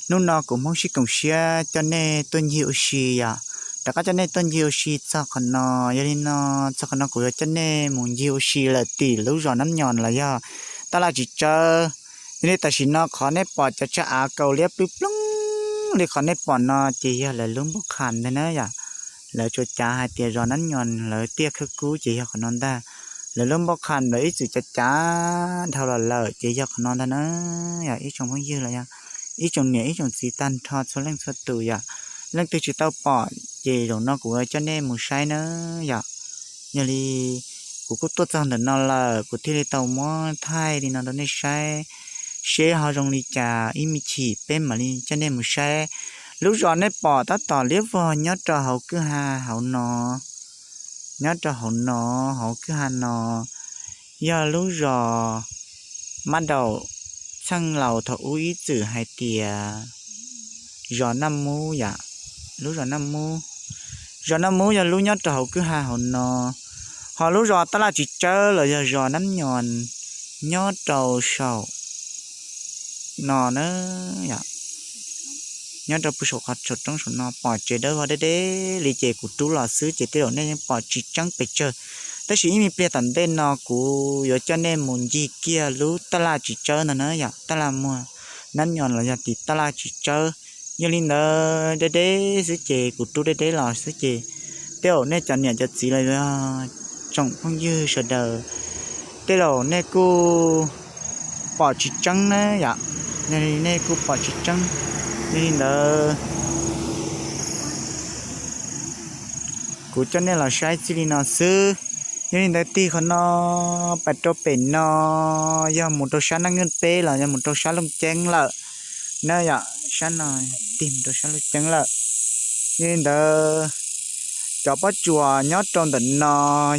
Hnub no kuv Hmoob sib koom siab coj nej tuaj ncig ua si yom, rov qab coj nej tuaj ncig ua si txog qhov no. Yog li no, txog qhov no kuv yuav coj nej mus ncig ua si lawm tim lub zos Nab Nyos los yog tab laj tsis tsawb. Yog li tam sim no qhov nej pom cov tshav av kaus liab ploog ploog li qhov nej pom no ces yog lawv lub npauj qha ntag na yom. Lawv tsuas cav hais tias zos Nab Nyos lawv tiaj khawb kub ces yog qhov no ntag. Lawv lub npauj qha lawv ib txwm cav cav dhau los lawm ces yog qhov no ntag na. Yog ib tsoom phooj ywg los yog ib tsoom niam ib tsoom txiv tag nrho txhua leej txhua tus yom, leej twg tsis tau pom ces zaum no kuv coj nej mus saib na yom. Yog li kuv kuj tuaj txog ntawm no lawm kuv thiaj li tau muab thaij li no rau nej saib, seb ho zoo li cas ib me chim peb mam li coj nej mus saib. Lub zos nej pom tab tom liab vog nyob rau hauv kwj ha hauv no, nyob rau hauv no, hauv kwj ha no, yog lub zos mab daum txheej laus thaum ub ib txwm hais tias zos Naj Mub yom, lub zos Naj Mub. Zos Naj Mub yog lub nyob rau hauv kwj ha hauv no, ho lub zos tab laj tsis tsawb los yog zos Nab Nyos nyob rau saum no na yom. Nyob rau pem saum qhov saum roob saum no pom tsev dawb vog deb deb li ces kuv rub los xwb ces tej zaum nej yeej pom tsis tseeb pes tsawg. Tab sis ib me pliag tom ntej no kuv yuav coj nej mus ncig kiag lub tab laj tsis tsawb ntag na yom, tab laj muag Nab Nyos los yog tim tab laj tsis tsawb. Yog li ntawd deb deb xwb ces kuv rub deb deb los xwb ces tej zaum nej cov niam cov txiv los yog tsoom phooj ywg sawv daws tej zaum nej kuj pom tsis tseeb na yom, nej kuj pom tsis tseeb. Yog li ntawd kuv coj nej los saib txij li no xwb. Yog li ntawd tig qhov no pais rau pem no yog mus rau sab Naj Nyuj peb los yog mus rau sab Looj Ceeb lawm na yom, sab no tig mus rau sab Looj Ceeb lawm. Yog li ntawd cov pob tsuas nyob rau ntawm no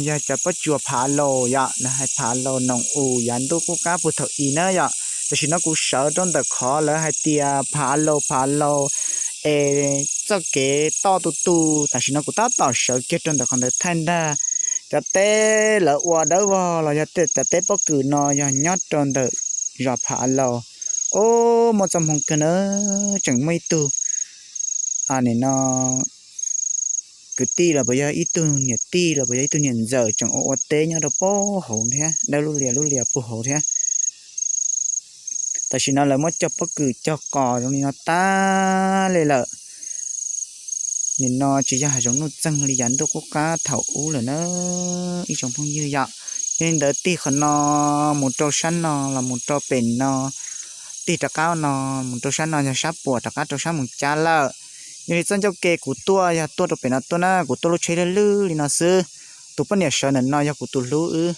yog cov pob tsuas Phav Laus yom, lawv hais Phav Laus Noom Us yav ntuj qub qab puag thaum i na yom. Tam sim no kuv sawv rau ntawm qhov lawv hais tias Phav Laus Phav Laus es txoj kev toj tu tu, tam sim no kuv tab tom sawv kiag rau ntawm qhov ntawd thaij ntag. Cov teb lawv ua dawb vog los yog cov teb pob kws no yog nyob rau ntawm zos Phav Laus. Ub, muaj txoj hmoo kawg na, tseem muaj ib tug nim no kwv tij los puas yog ib tug niam tij los puas yog ib tug niam ntxawm tseem ua ua teb nyob rau puag hauv thiab, dawb lub lias lub lias puag hauv thiab. Tam sim no lawv muab cog pob kws cog qos zoo li no tas li lawm. Nim no tsis yog hav zoov nuj txeeg li yav ntuj qub qab thaum ub lawm na ib tsoom phooj ywg yom. Yog li ntawd tig qhov no mus rau sab no los mus rau pem no, tig rov qab no mus rau sab no yog sab puas rov qab rau sab Moos Cab lawm. Yog li txoj ncauj ke kuv tuaj yog tuaj rau pem no tuaj na, kuv tuaj lub tsheb lwj lwj li no xwb. Tus poj niam sawv ntawm no yog kuv tus hlub wb.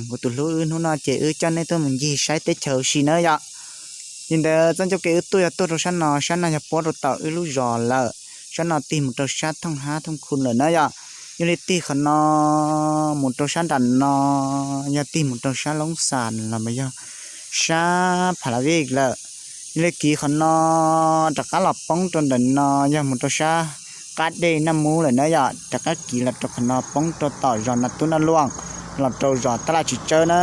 Kuv tus hlub wb, hnub no ces wb coj nej tuaj mus ncig saib teb chaws ua si na yom. Li ntawd txoj ncauj ke wb tuaj yog tuaj rau sab no, sab no yog puab rau tom wb lub zos lawm, sab no tig mus rau sab thooj hab thooj khu lawm na yom. Yog li tig qhov no mus rau sab nram no yog tig mus rau sab Loob Xas los mas yog sab Pha La Vij lawm. Yog li kiv qhov no rov qab los poob rau ntawm no yog mus rau sab qab dej Naj Mub lawm na yom, rov qab kiv los rau qhov no poob rau tom zos Naj Tub Naj Luaj, los rau zos Tab Laj Tsis Tsawb na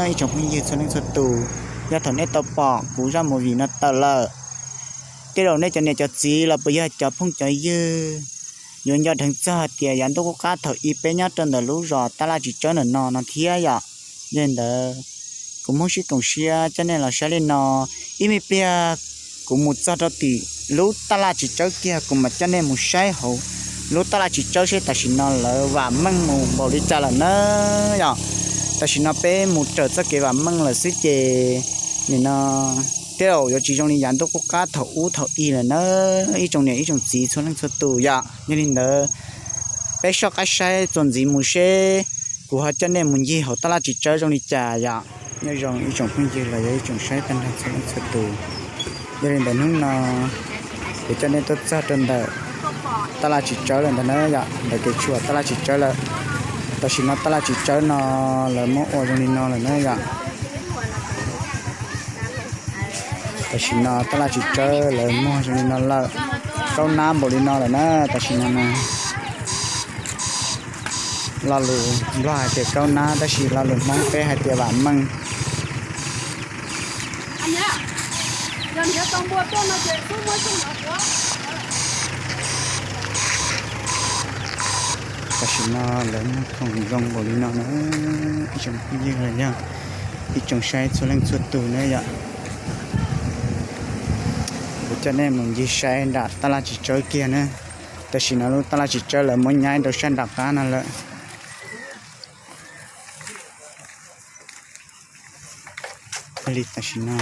ib tsoom phooj ywg txhua leej txhua tus. Yog thaum nej tau pom kuv zaj movie no tawm lawm, tej zaum nej cov niam cov txiv los puas yog cov phooj cov ywg yuav nco dheev txog hais tias yav ntuj qub qab thaum i peb nyob rau ntawm lub zos Tab Laj Tsis Tsawb ntawm no no thiab yom. Yog li ntawd kuv Hmoob sib koom siab coj nej los saib li no, ib me pliag kuv mus txog rau tim lub Tab Laj Tsis Tsawb kiag kuv mam coj nej mus saib hauv lub Tab Laj Tsis Tsawb seb tam sim no lawv vam meej mus npaum li cas lawm na yom. Tam sim no peb mus raws txoj kev vam meej lawm xwb ces nim no tej zaum yuav tsis zoo li yav ntuj qub qab thaum ub thaum i lawm na ib tsoom niam ib tsoom txiv txhua leej txhua tus yom. Yog li ntawd peb soj qab saib txuas ntxiv mus seb kuv ho coj nej mus ncig hauv Tab Laj Tsis Tsawb zoo li cas yom. Nyob zoo ib tsoom phooj ywg los yog ib tsoom saib tag nrho txhua leej txhua tus. Yog li ntawd hnub no kuv coj nej tuaj txog rau ntawm Tab Laj Tsis Tsawb lawm ntag na yom, ntawm kev tshuam Tab Laj Tsis Tsawb lawm. Tam sim no Tab Laj Tsis Tsawb no lawv muab ua zoo li no lawm na yom. Tam sim no Tab Laj Tsis Tsawb lawv muag zoo li no lawm, kaub nab npaum li no lawm na tam sim no na. Lo lus Nplog hais tias kaub nab tab sis lo lus Hmoob peb hais tias vam meej. Tam sim no lawv muag khoom zoo npaum li no na, ib tsoom phooj ywg los yog ib tsoom saib txhua leej txhua tus na yom. Kuv coj nej mus ncig saib nram tab laj txiv tsawb kiag na. Tam sim no lub tab laj txiv tsawb lawv muab nyaib rau sab nram qab no lawm. Li tam sim no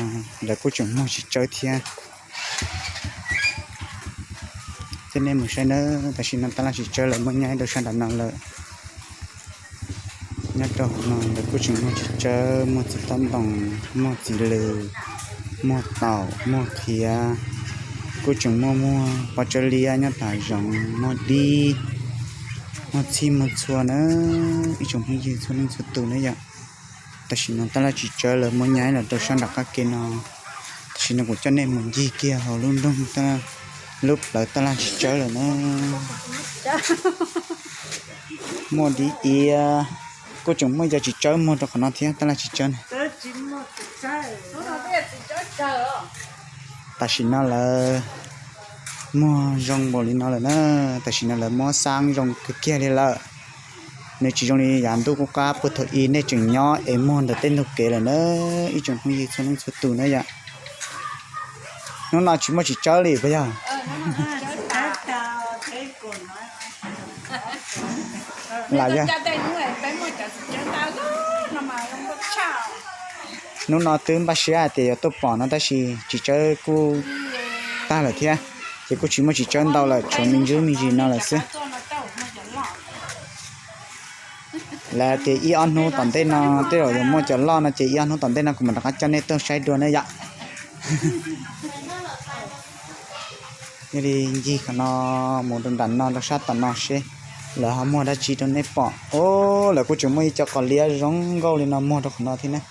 lawv kuj tseem muag txiv tsawb thiab. Coj nej mus saib na, tam sim no tab laj txiv tsawb lawv muab nyaib rau sab nram no lawm. Nyob rau hauv no lawv kuj tseem muag txiv tsawb, muag txiv tob ntoos, muag txiv lws, muag taum, muag qhiav, kuj tseem muaj, muag pob tsawb liab nyob tas zoov, muag dib, muag txhij muag txhua na, ib tsoom phooj ywg txhua leej txhua tus na yom. Tam sim no tab laj txiv tsawb lawv muab nyaib los rau sab nram qab ke no. Tam sim no kuv coj nej mus ncig kiag hauv lub nroog, lub plawv tab laj txiv tsawb lawm na. Muaj dib iav, kuj tseem muaj cov txiv tsawb muag rau qhov no thiab, tab laj txiv tsawb na. Tam sim no lawv muag zoo npaum li no lawm na, tam sim no lawv muab xab zoo kawg kiag li lawm. Nws tsis zoo li yav ntuj qub qab puag thaum ub nej tseem nyob es muag ntawm tej ntug kev lawm na, ib tsoom phooj ywg txhua leej txhua tus na yom. Hnub no tsis muaj txiv tsawb li puas yog? Lam yog hnub no twb npaj siab hais tias yuav tuaj pom no tab sis txiv tsawb kuj tag lawm thiab, ces kuj tsis muaj txiv tsawb ntau lawm, tshuav me ntsis me ntsis no lawm xwb. Lawv tias ib ob hnub tom ntej no tej zaum yuav muaj cov loj no ces ib ob hnub tom ntej no kuv mam rov qab coj nej tuaj saib dua na yom. Yog li ncig qhov no mus rau nram no rau sab tom no seb lawv ho muag dab tsi rau nej pom. Os, lawv kuj tseem muaj ib co qos liab zoo nkauj li no muag rau qhov no thiab na.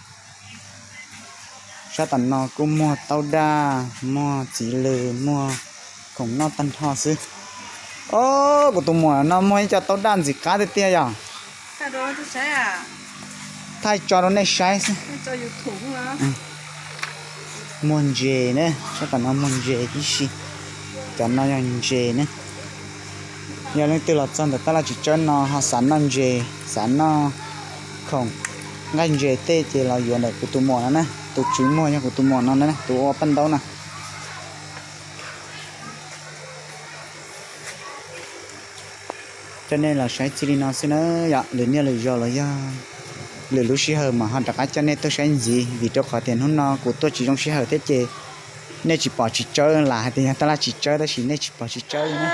Sab tom no kuj muag taub daj, muag txiv lws, muag khoom noj tag nrho xwb. Os, kuv tus muam no muag ib co taub daj ntxim qab tiag tiag yom. Thaij tso rau nej saib xwb. Muag ntses na, sab tom no muag ntses tib si. Cov no yog ntses na. Yog leej twg los txog ntawm tab laj txiv tsawb no ho xav noj ntses, xav noj khoom nqaij ntses tej ces los yuav ntawm kuv tus muam no na. Tus tswv muag yog kuv tus muam no na, tus ua paj ntaub na. Coj nej los saib txij li no xwb na yom, lwm niaj lwm zaus los yog lwm lub sij hawm mas ho rov qab coj nej tuaj saib ntxiv, vim rau qhov tias hnub no kuv tuaj tsis zoo sij hawm thiab ces nej tsis pom txiv tsawb, lam hais tias yog tab laj txiv tsawb tab sis nej tsis pom txiv tsawb li na.